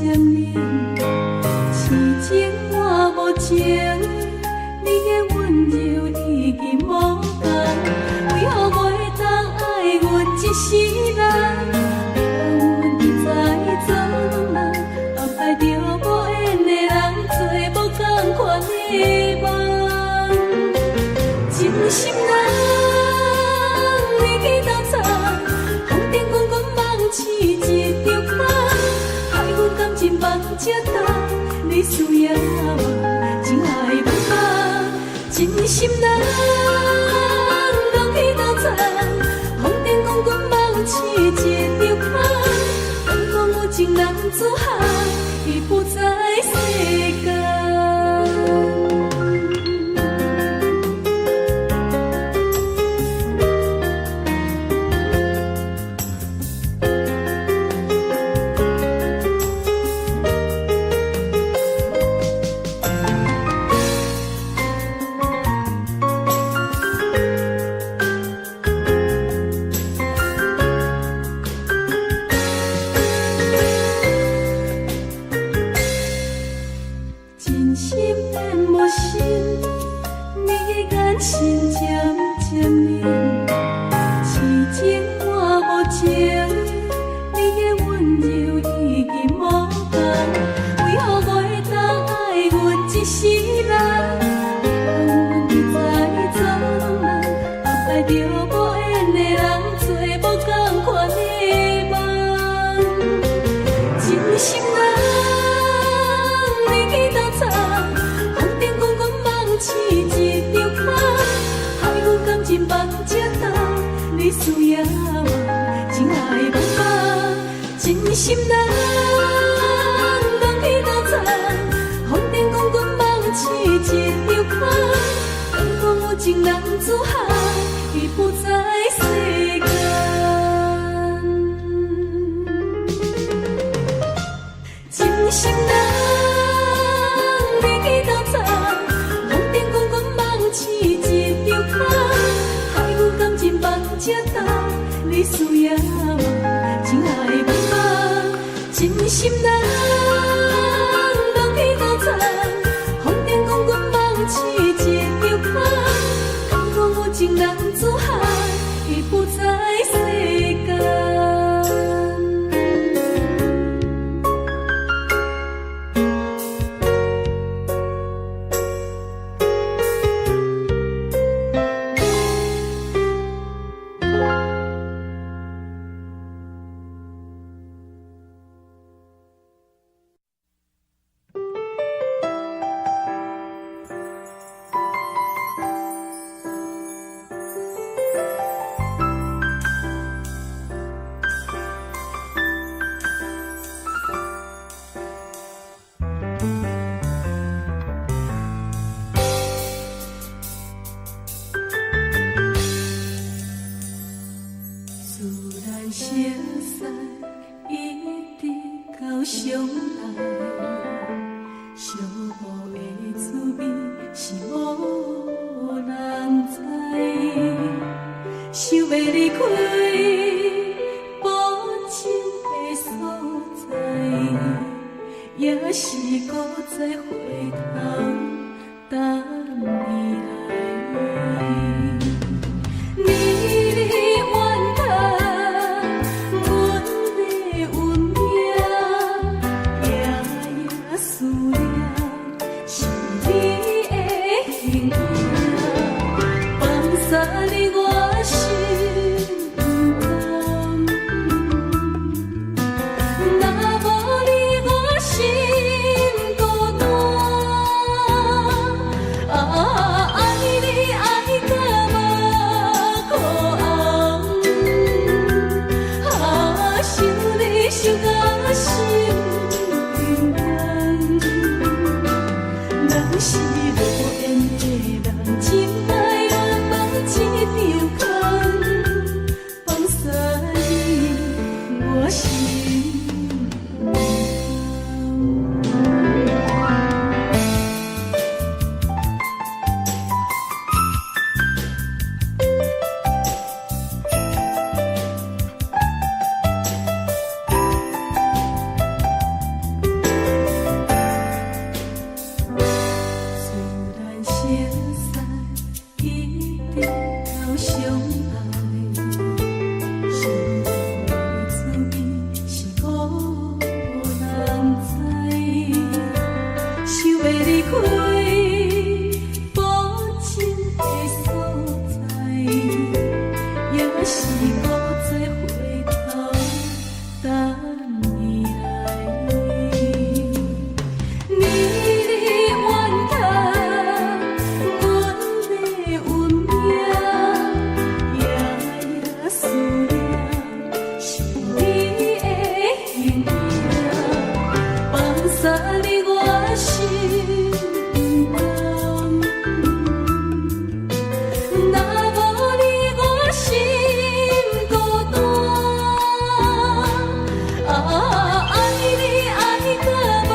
漸冷，痴情換無情，你的溫柔已經無仝，為何袂當愛阮一世人？命運一再作弄，安排著無緣的人做無仝款的夢，真心人你去斗藏，風頂滾滾夢醒一張空，害阮感情放這重，你需要我，情愛茫茫，真心人拢去斗藏，風頂滾滾夢醒一張空，敢講有情男子漢已不在世間。真心變無心，你的眼神漸漸冷，痴情換無情，你的溫柔已經無仝，為何袂當愛阮一世人？命運一再作弄，安排著無緣的人做無仝款的夢，真心人你去斗藏，風頂滾滾夢醒一張空，害阮感情放這重，你需要我，情愛茫茫，真心人拢去斗藏，風頂滾滾夢醒一張空，敢講有情男子漢已不在世間。真心人你去斗藏，風頂滾滾夢醒一張空，害阮感情放這重，你需要我，情愛茫茫，真心人拢去斗藏，風頂滾滾夢醒一張空，敢講有情男子漢已不在世間。自然熟似一直到相愛，寂寞的滋味是無人知，想欲離開無情的所在，也是閣再回頭等你來。你怨嘆阮的運命，夜夜思念是你的形影，放捒你我心不甘。若無你我心孤單，啊，愛你愛到開，薄情的所在，也是閣再回頭等你來。你的冤家，阮的運命，夜夜思念是你的形影，放捒你我心不甘。若無你我心孤單，啊，愛你愛甲目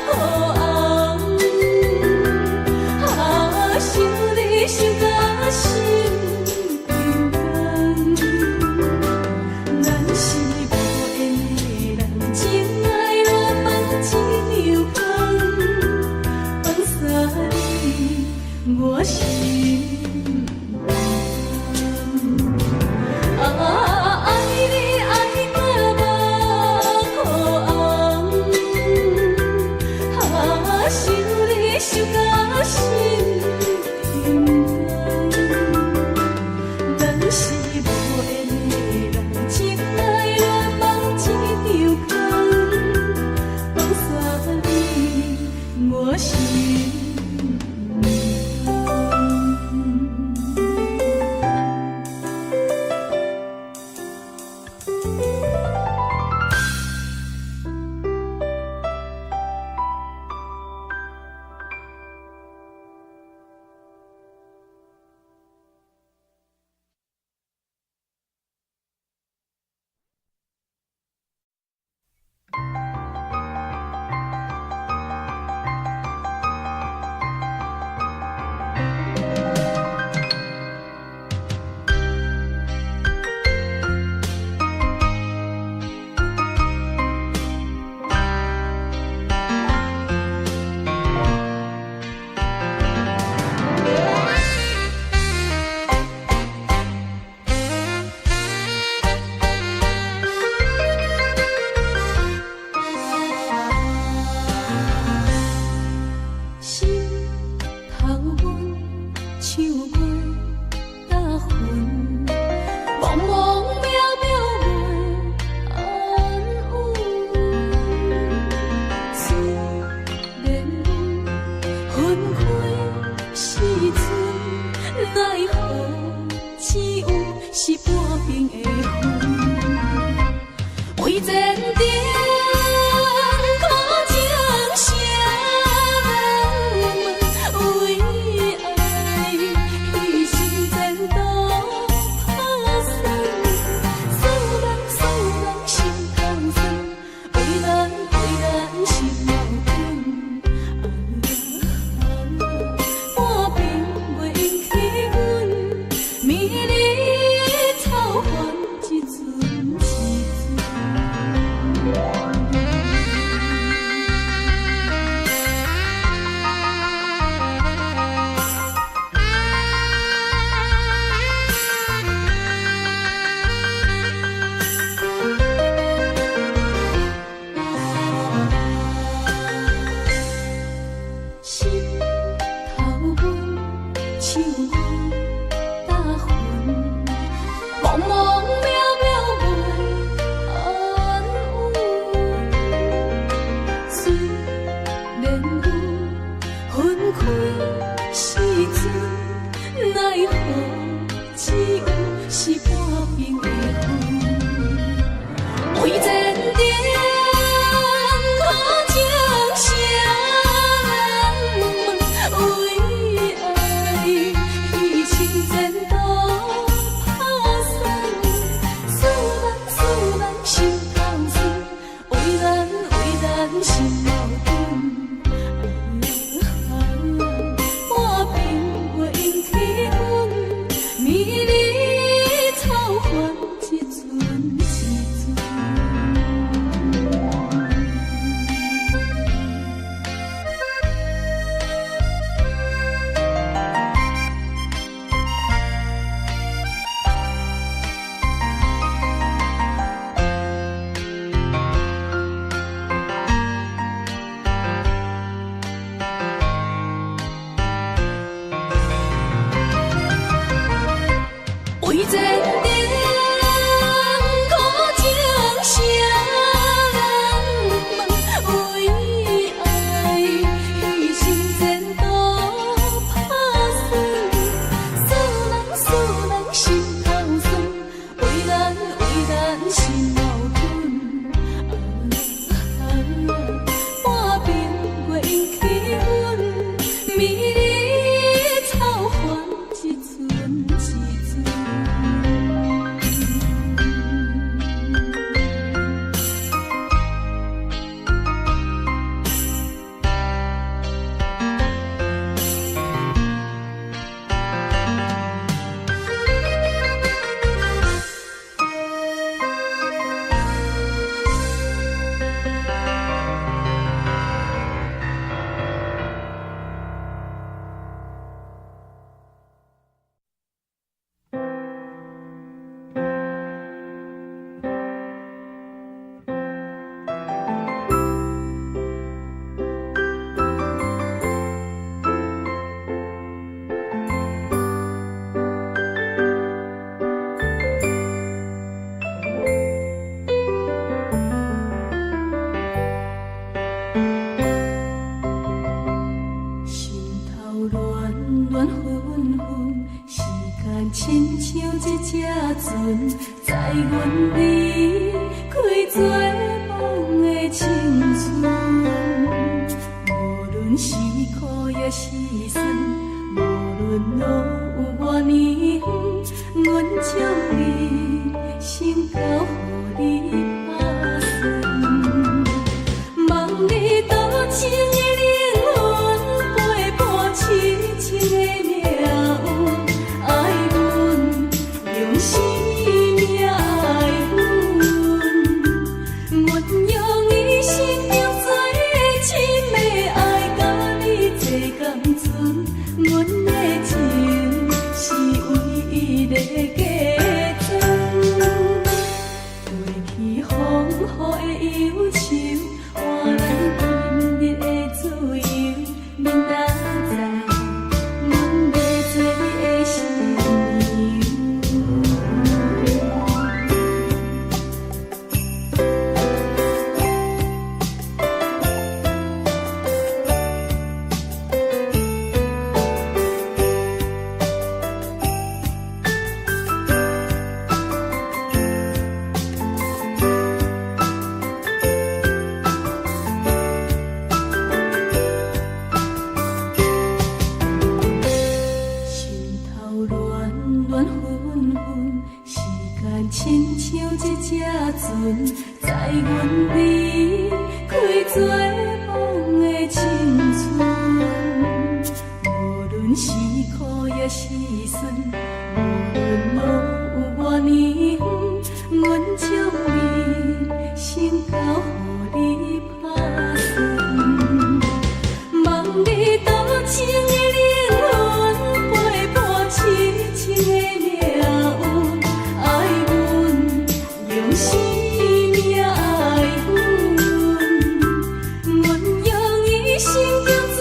眶紅，啊，想你想甲心平淡。咱是無緣的人，情愛落放一場空，放捒你我心不甘。啊，愛你愛甲目眶紅，啊，想你想甲心平淡。咱是無緣的人，情愛落放一場空，放捒你我心不甘。心頭阮唱月搭雲，茫茫渺渺袂安穩。雖然阮分開時陣，奈何只有是半邊的雲，為前程苦情誰人問？為愛犧牲前途拍算，思夢思夢心頭酸，為咱為咱心矛盾。啊，半邊袂引起阮迷離草原一寸一寸。心頭阮唱月搭雲，茫茫渺渺袂安穩。雖然阮分開時陣，奈何只有是半邊的雲，為前程苦情誰人問？為愛犧牲前途拍算，思夢思夢心頭酸，為咱為咱心矛盾。啊，半邊袂引起阮迷離草原一寸一寸。船，載阮離開做夢的青春。無論是苦抑是酸，無論路有偌呢遠，阮將一生交予你拍算。望你多情的靈魂，陪伴痴情的命運，愛阮用生命愛阮，阮用一生當做深的愛，佮你做仝陣，阮的情是唯一的嫁妝。過去風雨的憂愁，換咱今日的自由。明仔載，阮欲做你的新娘。心頭亂亂紛紛，時間親像一隻船，載阮離開做夢的青春。無論是苦抑是酸，無論路有偌呢遠，阮將一生交予你拍算。望你多情的靈魂，陪伴痴情的命運，愛阮用生命愛阮，阮用一生當做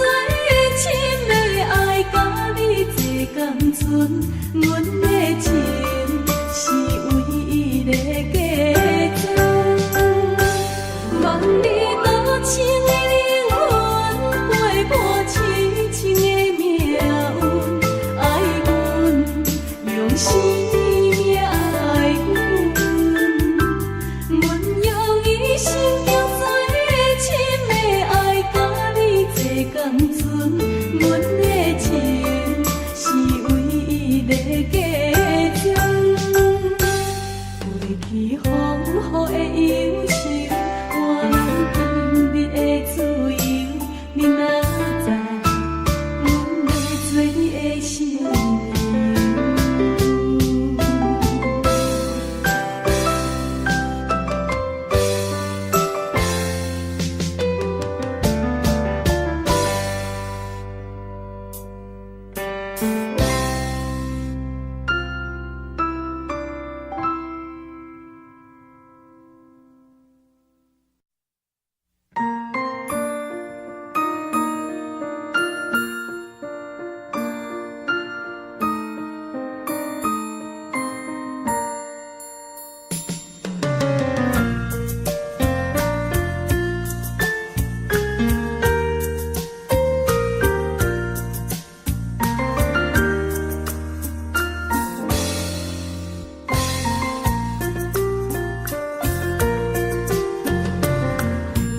深的愛，佮你做仝陣，阮的情是唯一的嫁妝。望你多情的靈魂，陪伴痴情的命運，愛阮用生命愛阮，阮用一生當做深的愛，佮你做仝陣，阮的情是唯一的嫁妝。過去風雨的憂愁，換咱今日的自由。明仔載，阮欲做你的新娘。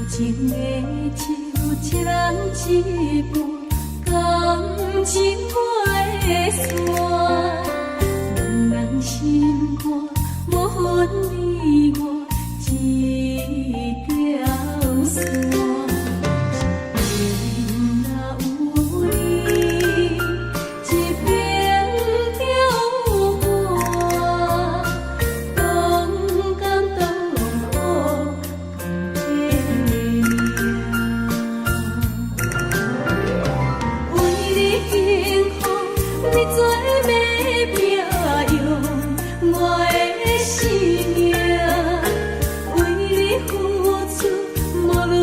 情的手，一人一半，感情袂散。兩人心肝，無分你我這條線。一邊若有你，一邊就有我，同甘同苦共拼命。為你幸福，你做欲拼用我的生命，為你付出，無論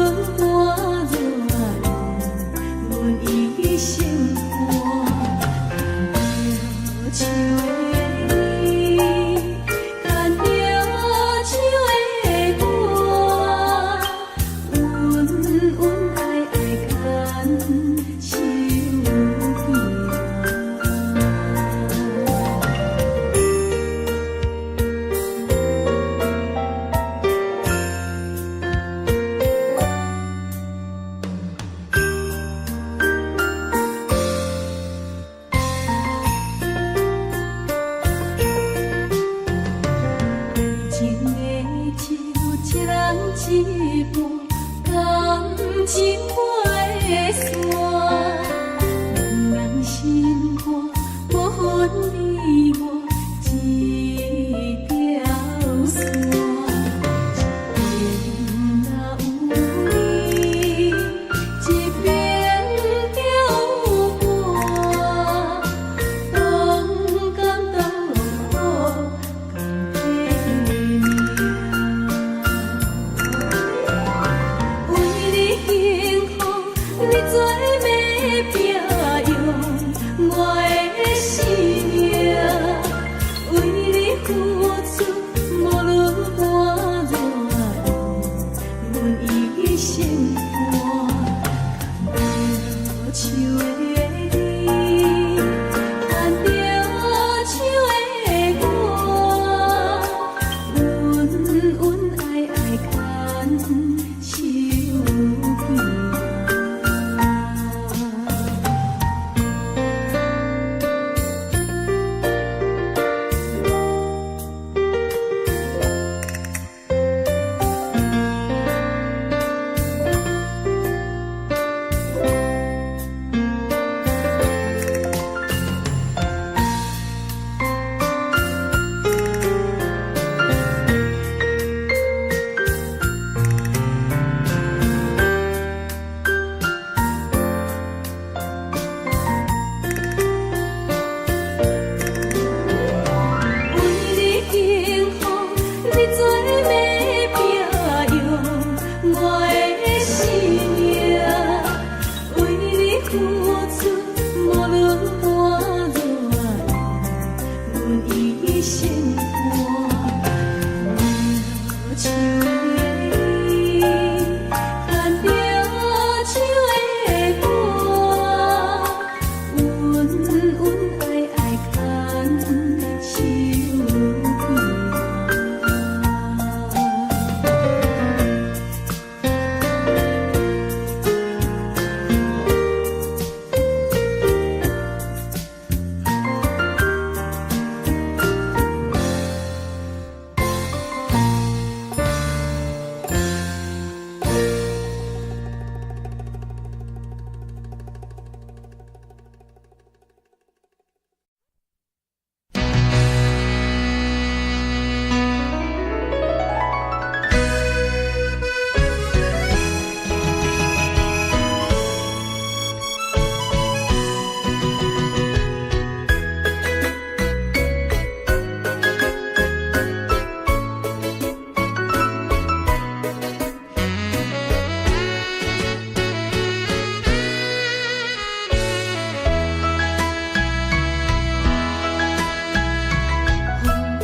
情袂散。兩人心肝，無分你我這條線。一邊若有你，一邊就有我，當甘當苦甘拼命。為你幸福，你做欲拼用我的生命。為你付出，無論活偌長，阮一生伴。牽著手的你，牽著手的我，恩恩愛愛牽手行。為你幸福，你做欲拼用我的生命。為你付出，無論活偌長，阮一生伴。牽著手的你，牽著手的我，恩恩愛愛牽手行。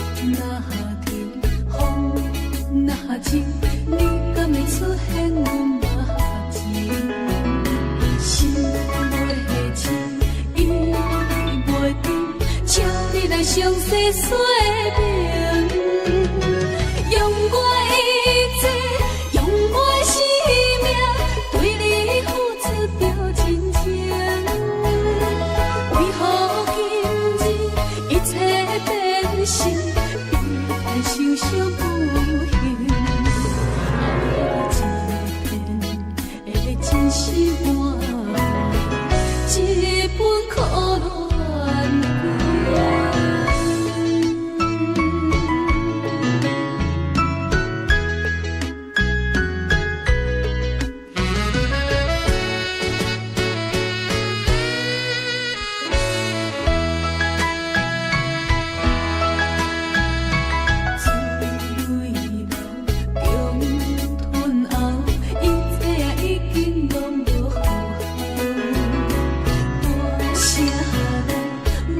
風若停，風若靜，你敢會出現阮目前？心袂靜，意袂定，請你來詳細說明。用我一切，用我生命，對你付出著真情。為何今日一切變成悲哀受傷不幸？啊，這片的真心換一份苦戀君。珠淚流，強吞喉，一切啊已經攏無好。大聲來，莫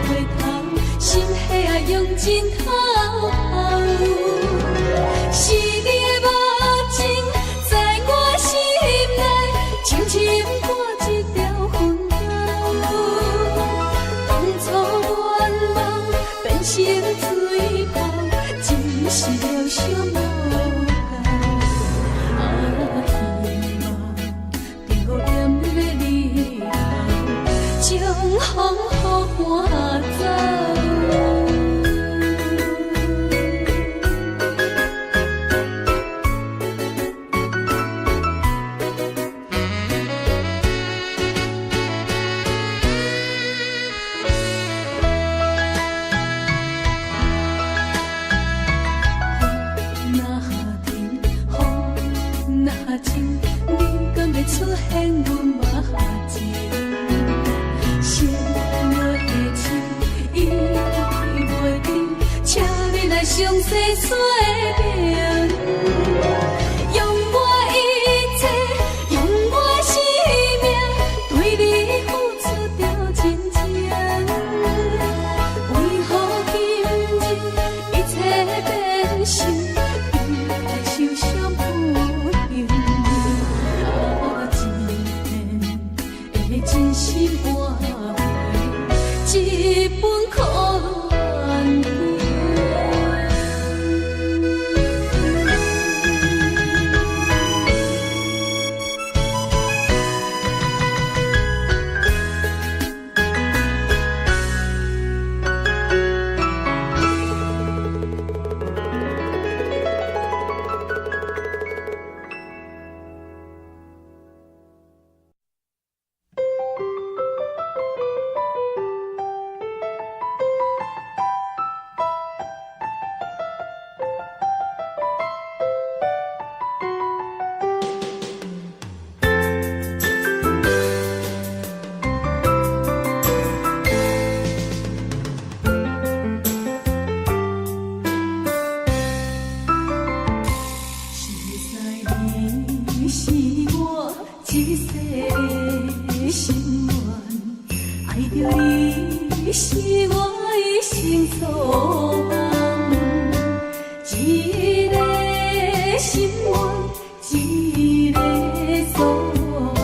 回頭，心血啊用盡透喉。是你的目睛在我心內，深深割一條痕溝。當初願望變成水泡，只是料想無夠。啊，希望在炎的日後，將風雨趕走。出現阮目前，心愛的手伊袂停，請你來詳細說明。用我一切，用我生命，對你付出著真情。為何今日一切變成比愛受傷不幸？一片的真心換回一份苦戀情。熟似你是我一世的心願，愛著你是我一生所望。一個心願，一個所望，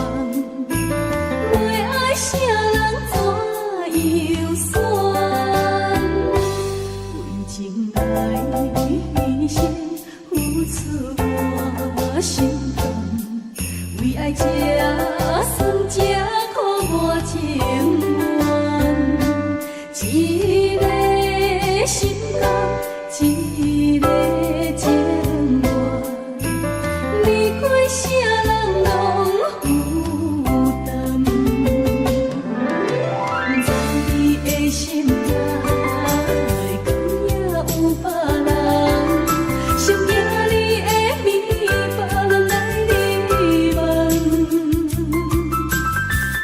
袂愛啥人怎樣選？為情來犧牲，付出我心甘。為愛這酸這苦我情願，一個心甘，一個情願，離開啥人攏負擔。不知你的心內，敢也有別人？上驚你的面，別人來你望。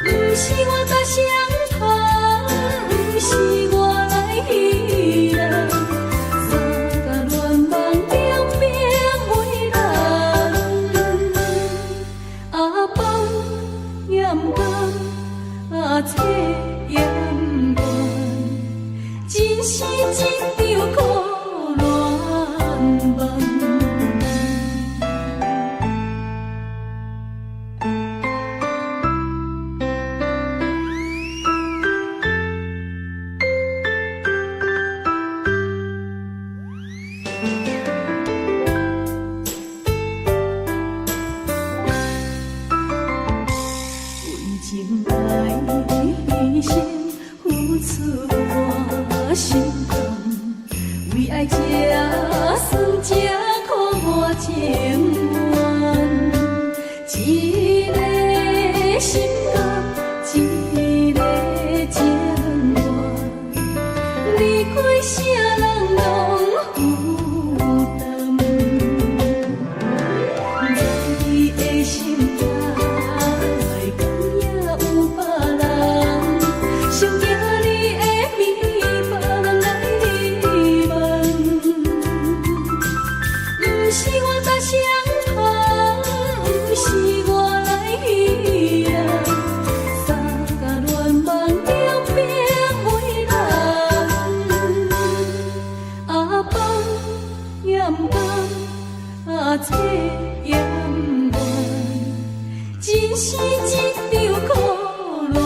毋是我搭雙旁，毋是我來欺人，三角戀夢兩邊為難。阿放也毋甘，阿切也毋願，真是一場苦戀夢。為情來犧牲，付出我心甘。為愛這酸這苦我情願，一個心甘，一個情願，離開啥人攏負擔。不知你的心內，敢也有別人？上驚你的面，別人來你望。毋是我搭雙旁，毋是我來欺人，三角戀夢兩邊為難。阿放也毋甘，阿切也毋願，真是一場苦戀夢。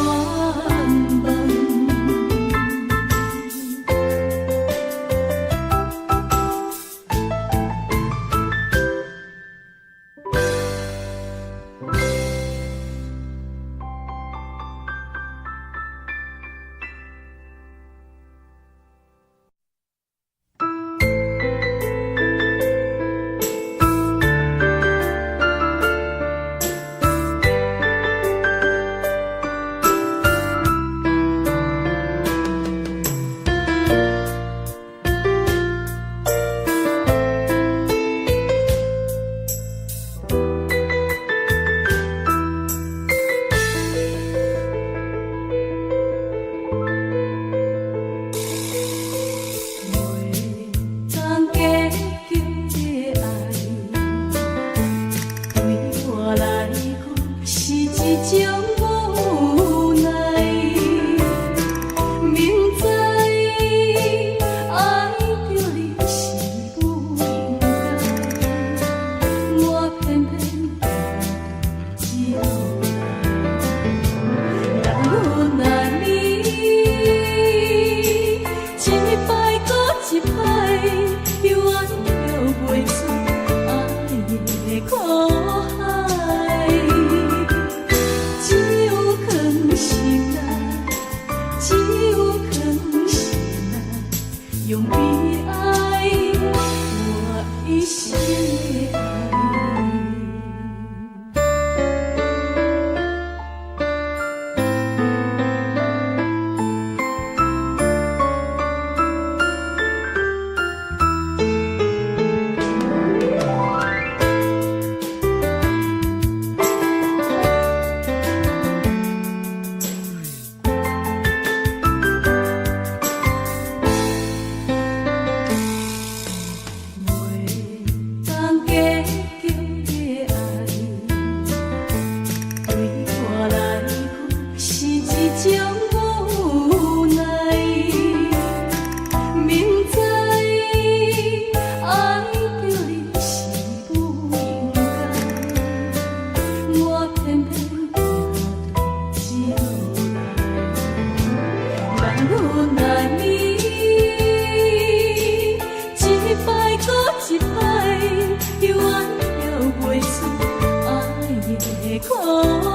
苦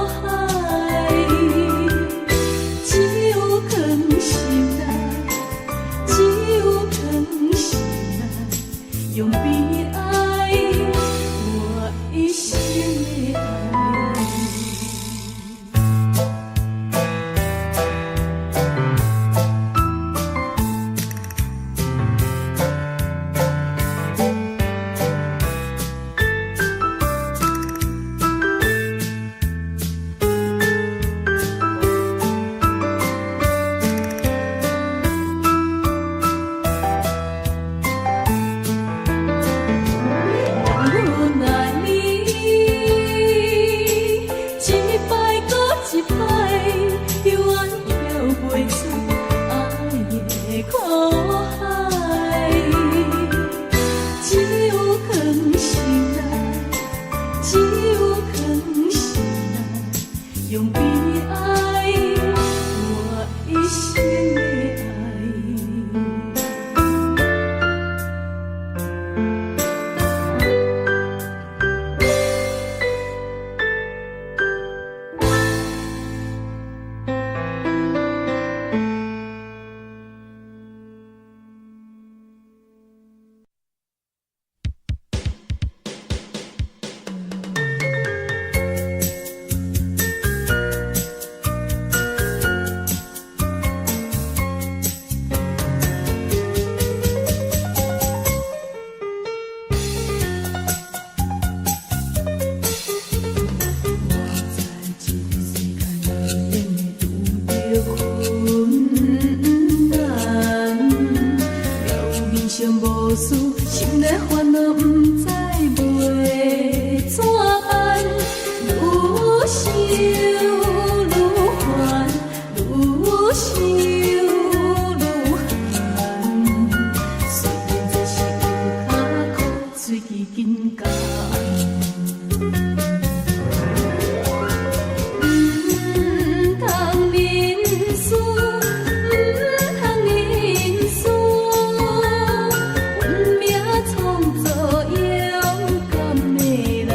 海。只有藏心內，只有藏心內，用悲哀我一生的愛。阮愛你，一擺閣一擺，猶原跳袂出愛的苦海。只有藏心內，只有藏心內，用悲哀我一生的愛。我在這个世間永遠會拄著困難，表面上無事，心內煩惱毋知欲怎辦。愈想愈煩，愈想愈煩。雖然這是有較苦，喙齒緊咬。毋通認輸，毋通認輸，運命創造勇敢的人。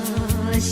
若是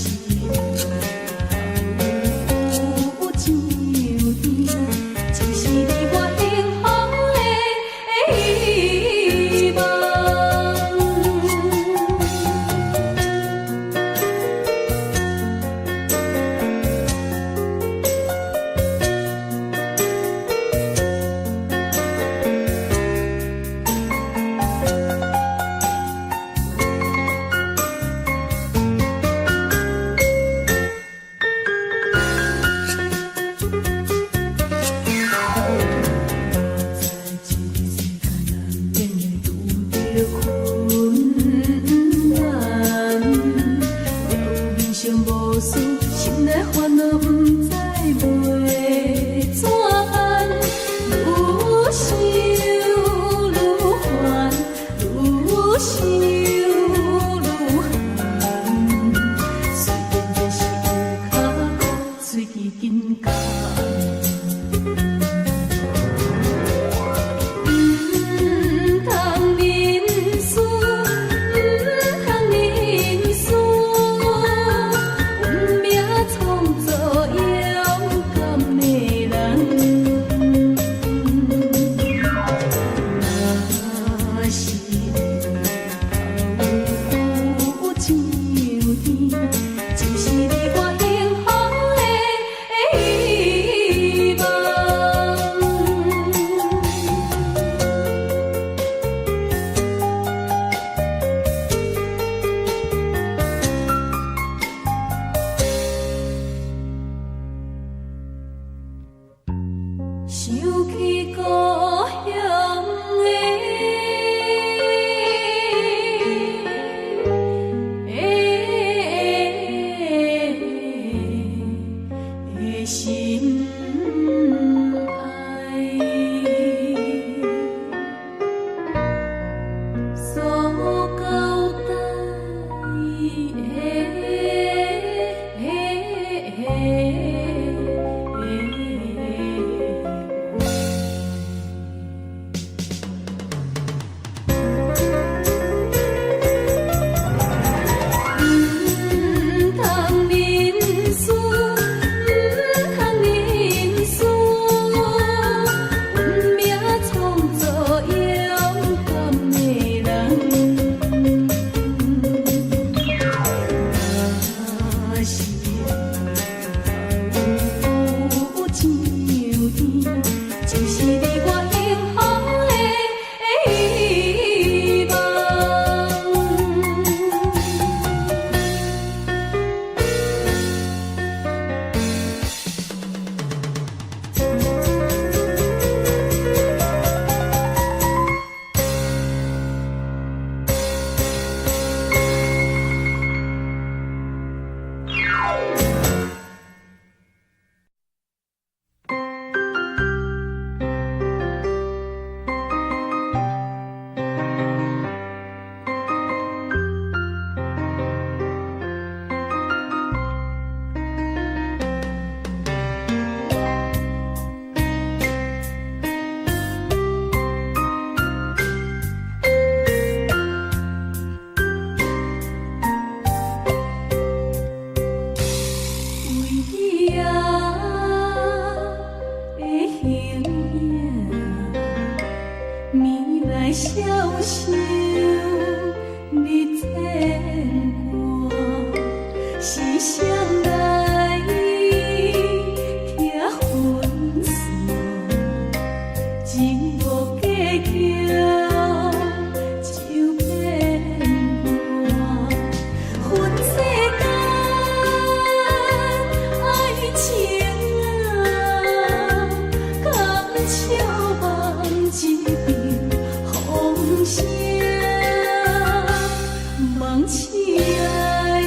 茫痴愛，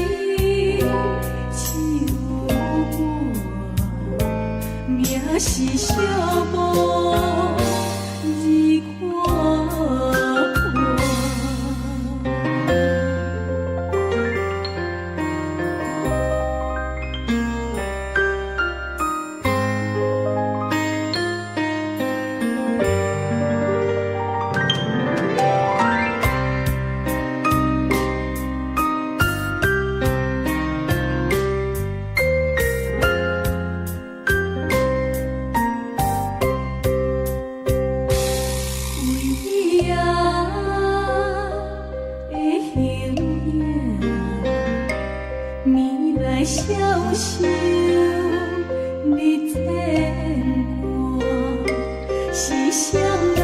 只有我命是寂寞，你看破。為你啊的形影，暝來消瘦日牵掛，是誰來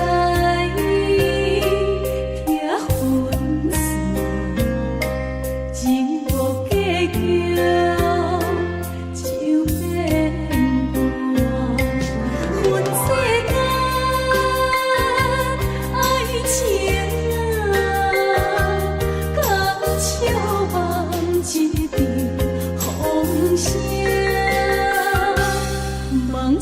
拆分線？情無計較就變卦，分世間愛情啊，敢笑望一陣風聲，茫痴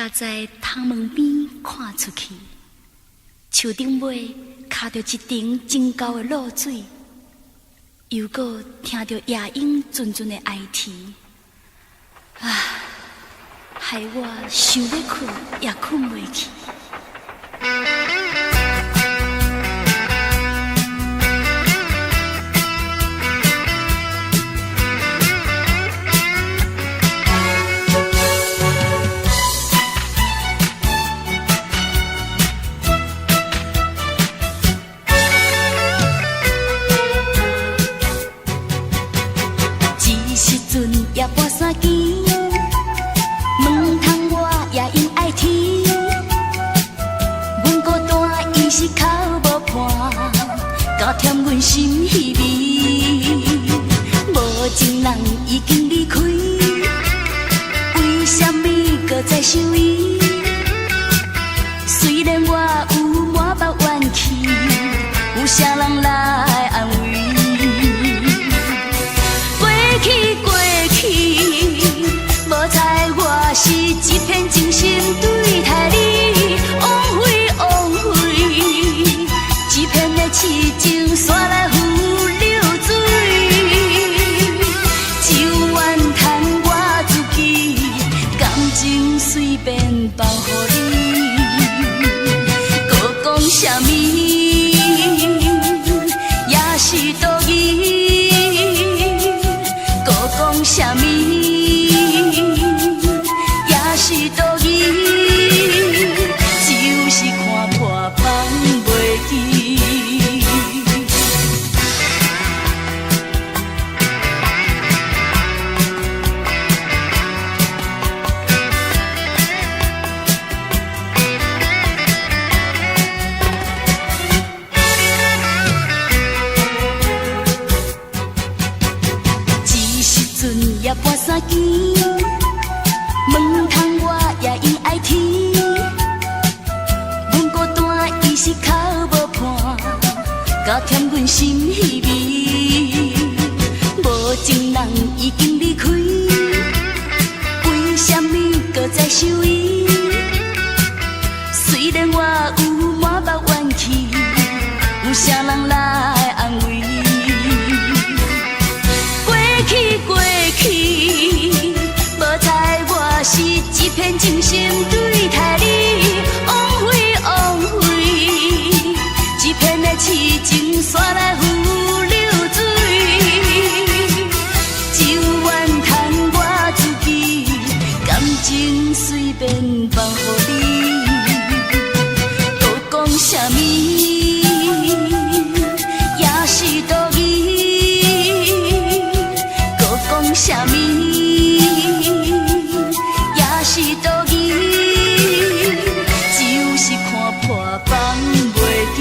徛在窗門邊看出去，樹頂尾跤著一陣真厚的露水，又閣聽著夜鶯陣陣的哀啼，啊，害我想欲睏也睏袂去。這時陣夜半三更，門窗外夜鶯哀啼，阮孤單伊是哭無伴，加添阮心稀微。無情人已經離開，為啥物閣再想伊？雖然我有滿腹怨氣，有啥人來安慰？過去過去，無彩我是一片真心對待你，枉費枉費，一片的痴情煞來付流水，只有怨嘆我自己，感情隨便放予你，閣講啥物也是多餘。閣講啥物也是多餘，就是看破放袂記。這時陣夜半三更，門窗外夜鶯哀啼，阮孤單伊是哭無伴，加添阮心稀微。無情人已經離開，為啥物閣再想伊？雖然我有滿腹怨氣，有啥人來安慰？過去過去，無彩我是一片真心對待你，枉費枉費，一片的痴情煞來付流水，只有怨嘆我自己，感情隨便放予你，閣講啥物也是多餘。閣講啥物也是多餘，就是看破放袂記。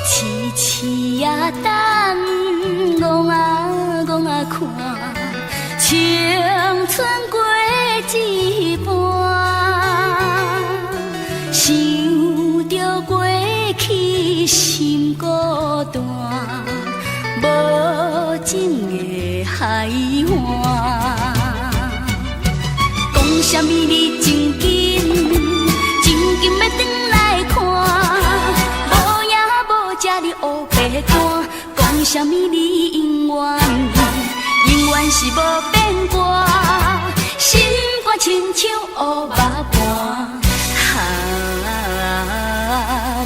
痴痴啊等，戆啊戆啊看，青春過一半，想著過去心孤單，無情的海岸。講啥物你真緊，真緊欲轉來看，無影無跡你烏白趕，講啥物你永遠，永遠是無變卦，心肝親像烏肉盤，哈，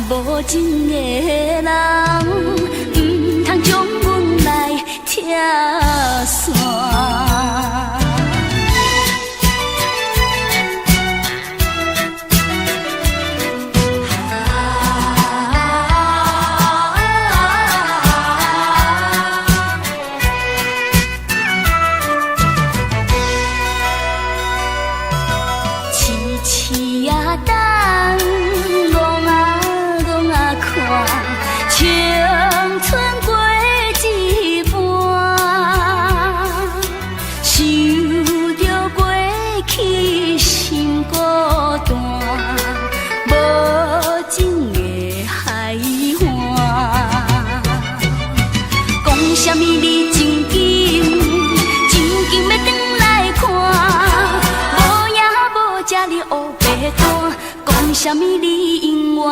無無情的人，毋通將阮來拆散。痴痴仔等，戆啊戆啊看，青春過一半，想著過去心孤單，無情的海岸。講啥物你真緊，真緊欲轉來看，無影無跡你烏白單，講啥物你永遠，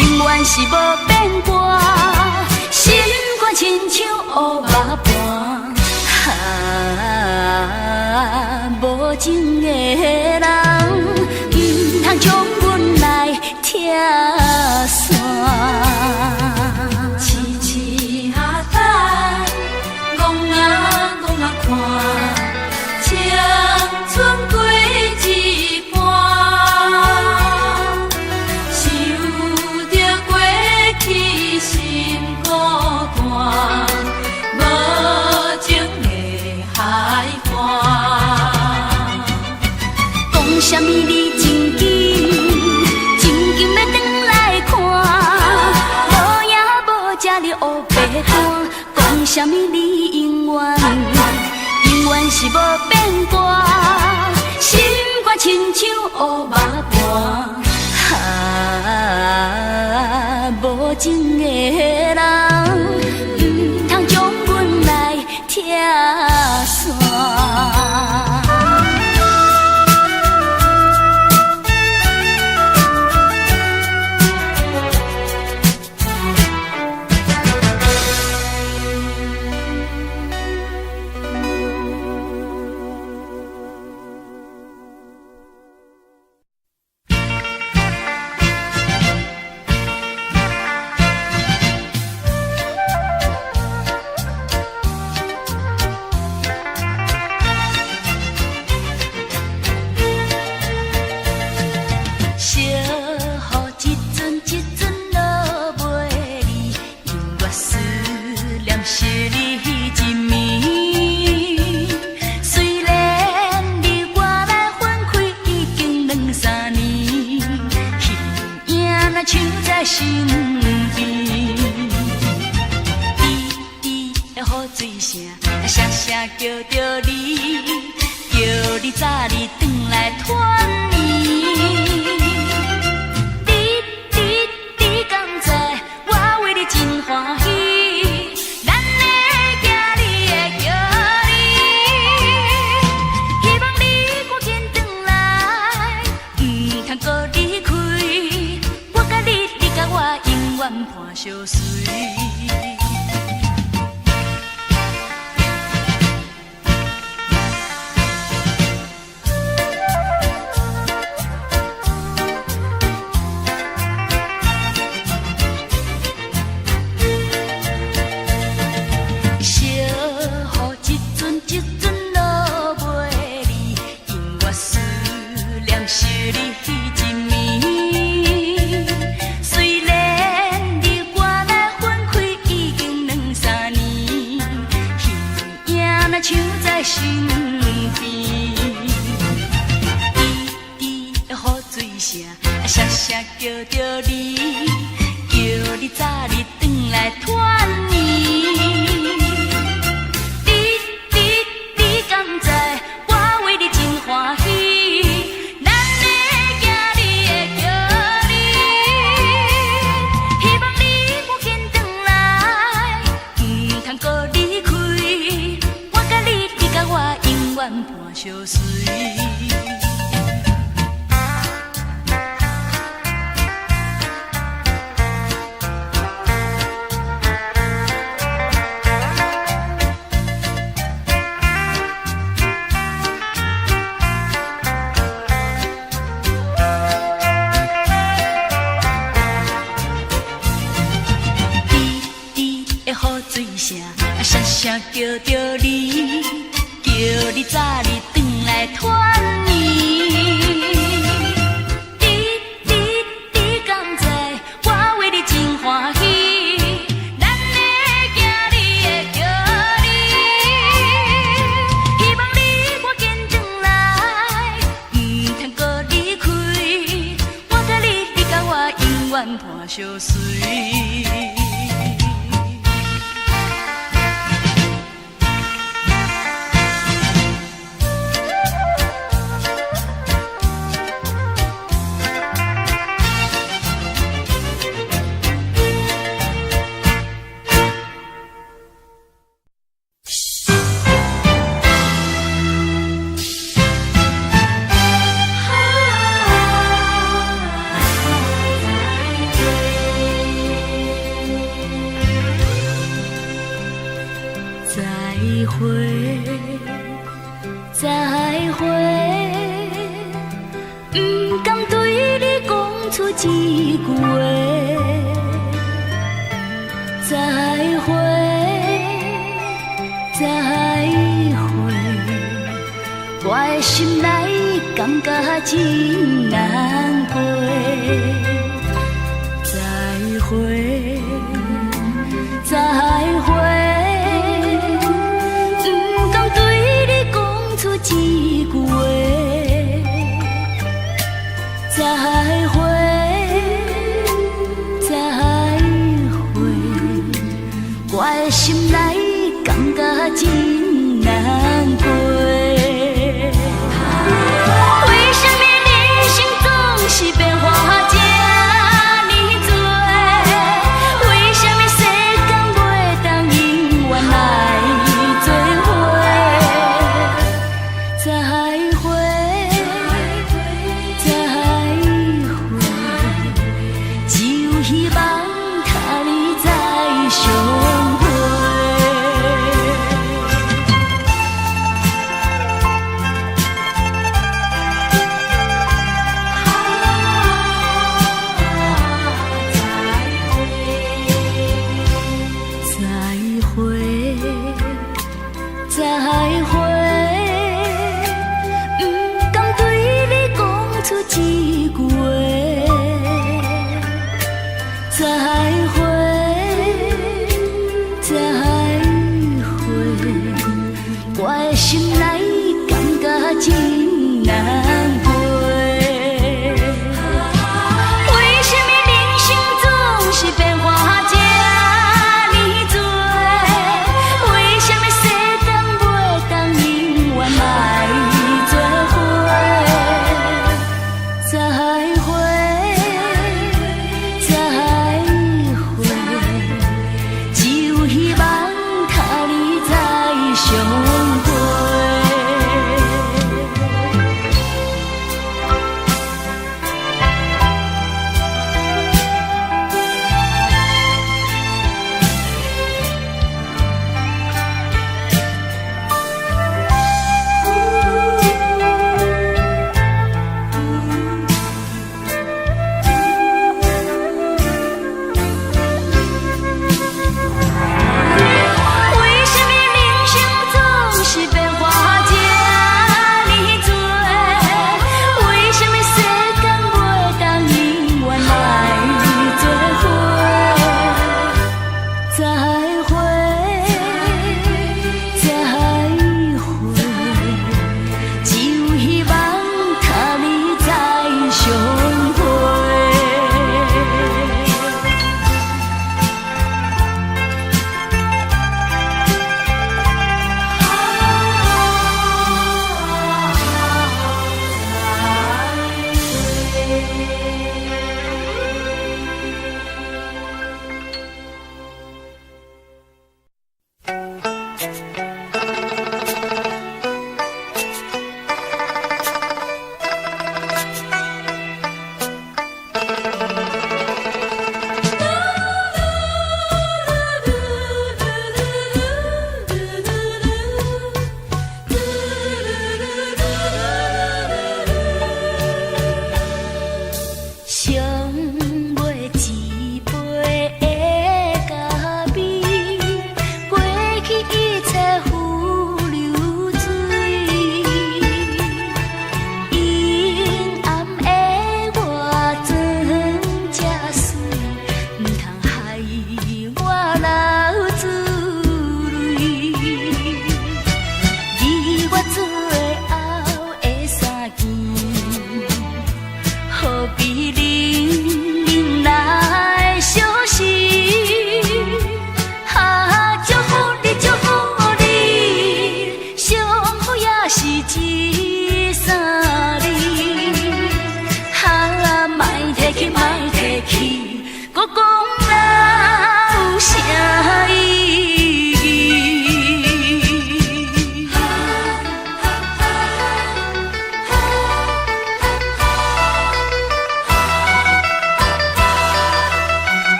永遠是無變卦，心肝親像烏肉盤。啊，無情的人，毋通將阮來拆散。痴痴仔等，戆啊戆啊看，青春過一半，想著過去心孤單，無情的海岸。講啥物你真緊，真緊欲轉來看，無影無跡你烏白單，講啥物你永遠，永遠是無變卦，心肝親像烏肉盤。啊，無情的人，毋通將阮來拆散。小雨一陣一陣落袂離，因我思念惜你一暝。雖然你我來分開已經兩三年，彼影若像在身邊。滴滴的雨水聲，聲聲叫著你，叫你早日轉來團圓。你你你敢知，我為你真歡喜，咱的行你會叫你，希望你趕緊轉來，毋通閣離開。我佮你，你佮我，永遠伴相隨。小雨一陣一陣落袂離，因我思念惜你彼一暝。雖然你我來分開已經兩三年，彼影若像在身邊。滴滴的雨水聲，聲聲叫著你，叫你早日轉來團圓。你你你敢知，我為你真歡喜，咱的行你會叫你，希望你趕緊轉來，毋通閣離開。我佮你，你佮我，永遠伴相隨。聲，聲聲叫著你，叫你早日轉來團圓。你你你敢知，我為你真歡喜，咱的囝兒會叫你，希望你趕緊轉來，毋通閣離開。我佮你，你佮我永遠伴相隨。再會，再會，毋甘對你講出一句話。再會，再會，我的心內感覺真難過。再會，再會。毋甘對你講出一句話。再會，再會，我的心內感覺真難過。為啥物人生總是變化這呢多？為啥物世間袂當永遠來做伙？再會，再會，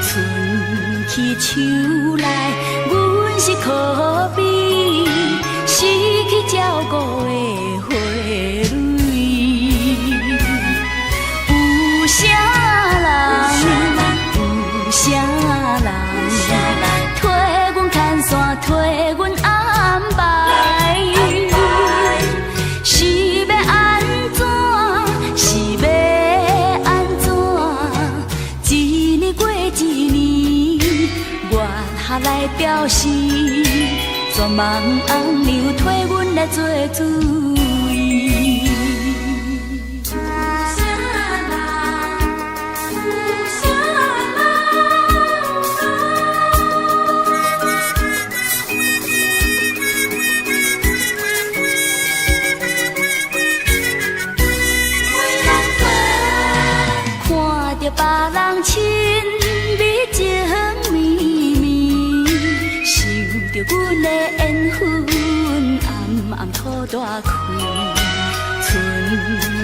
伸起手來，阮是可比失去照顧的花蕊。有啥人？有啥人？替阮牽線，替阮安排？是欲按怎？是欲按怎？一年過一年，月下來表示，絕望翁娘替阮來做主意。有啥人？有啥人？为人看著別人親密情綿綿，想著阮的緣分，暗暗肚大開。伸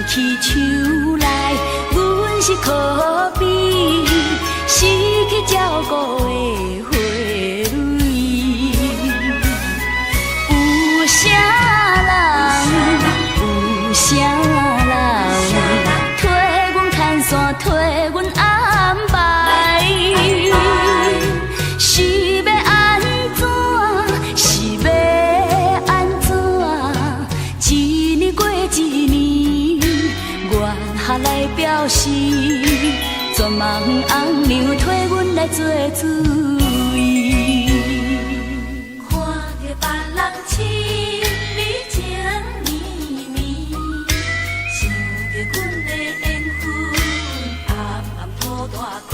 起手來，阮是可比失去照顧的花蕊。有啥人？有啥人？替阮牽線，替阮安排？是欲按怎？是欲按怎？一年過一年，月下來表示，絕望翁娘替阮來做主意。看著別人親密情綿綿，想著阮的緣分，暗暗肚大開。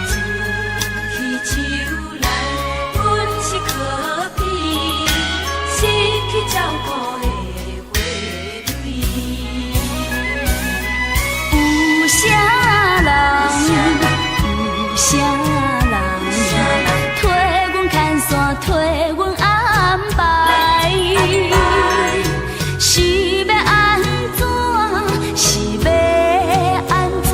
伸起手來，阮是可比失去照顧的花蕊。有啥人？有啥人？替阮牽線，替阮安排？是欲按怎？是欲按怎？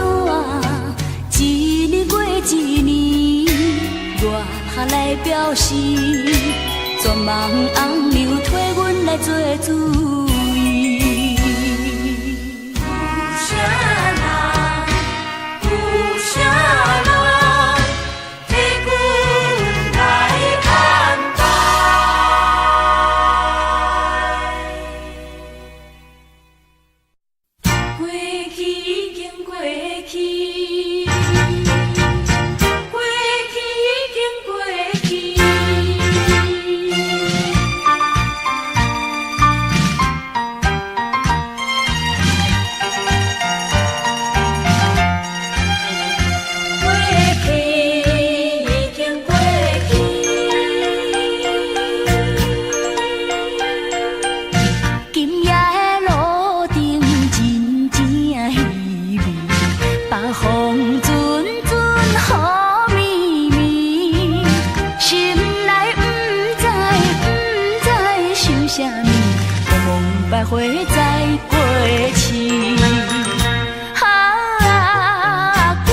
一年過一年，月下來表示，絕望翁娘替阮來做主意。有啥人？有啥人？替阮來安排？過去已經過去，過去已經過去。過去已經過去。今夜的路燈真正稀微，北風陣陣雨綿綿，心內毋知毋知想啥物，茫茫徘徊在過去。啊，過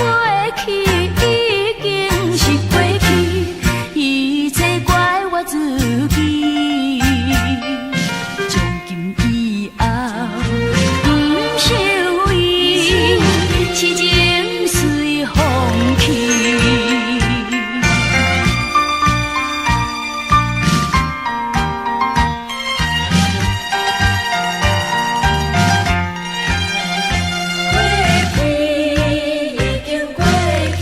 去已經是過去，一切怪我自己。從今以後，毋想伊，痴情隨風去。過去已經過去。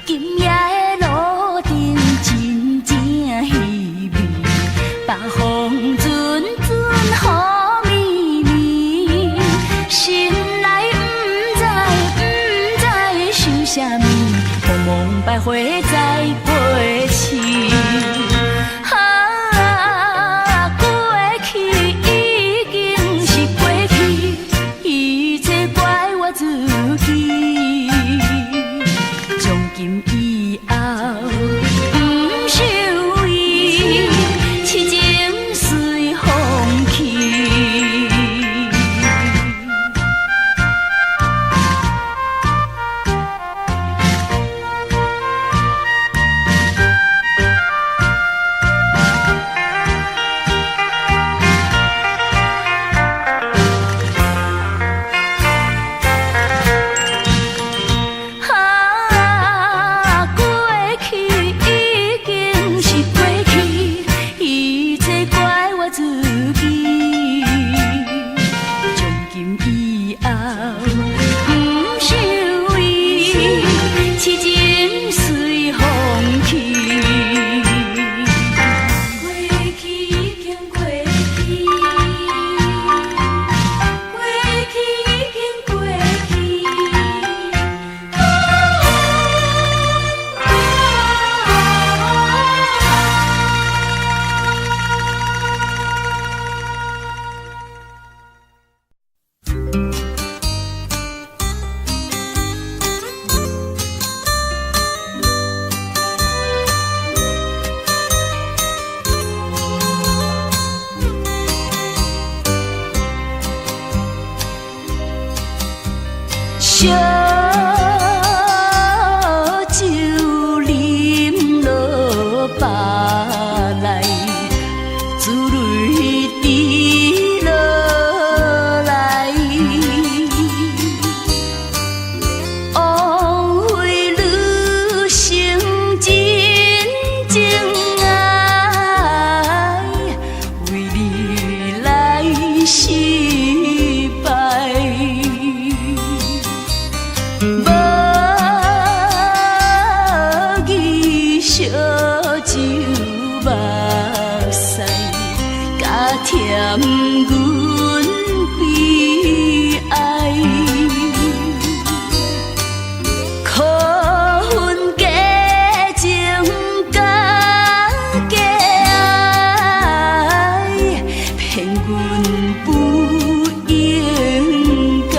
今夜的路燈真正稀微，北風陣陣雨綿綿，心內毋知毋知想啥物，茫茫徘徊在過去。啊，過去已經是過去，一切怪我自己。從今以後，毋想伊，痴情隨風去。燒酒啉落腹內，珠淚滴落來。枉費女生真情愛，為你來失敗。無義燒酒目屎，加添阮悲哀。可恨假情佮假愛，騙阮不應該。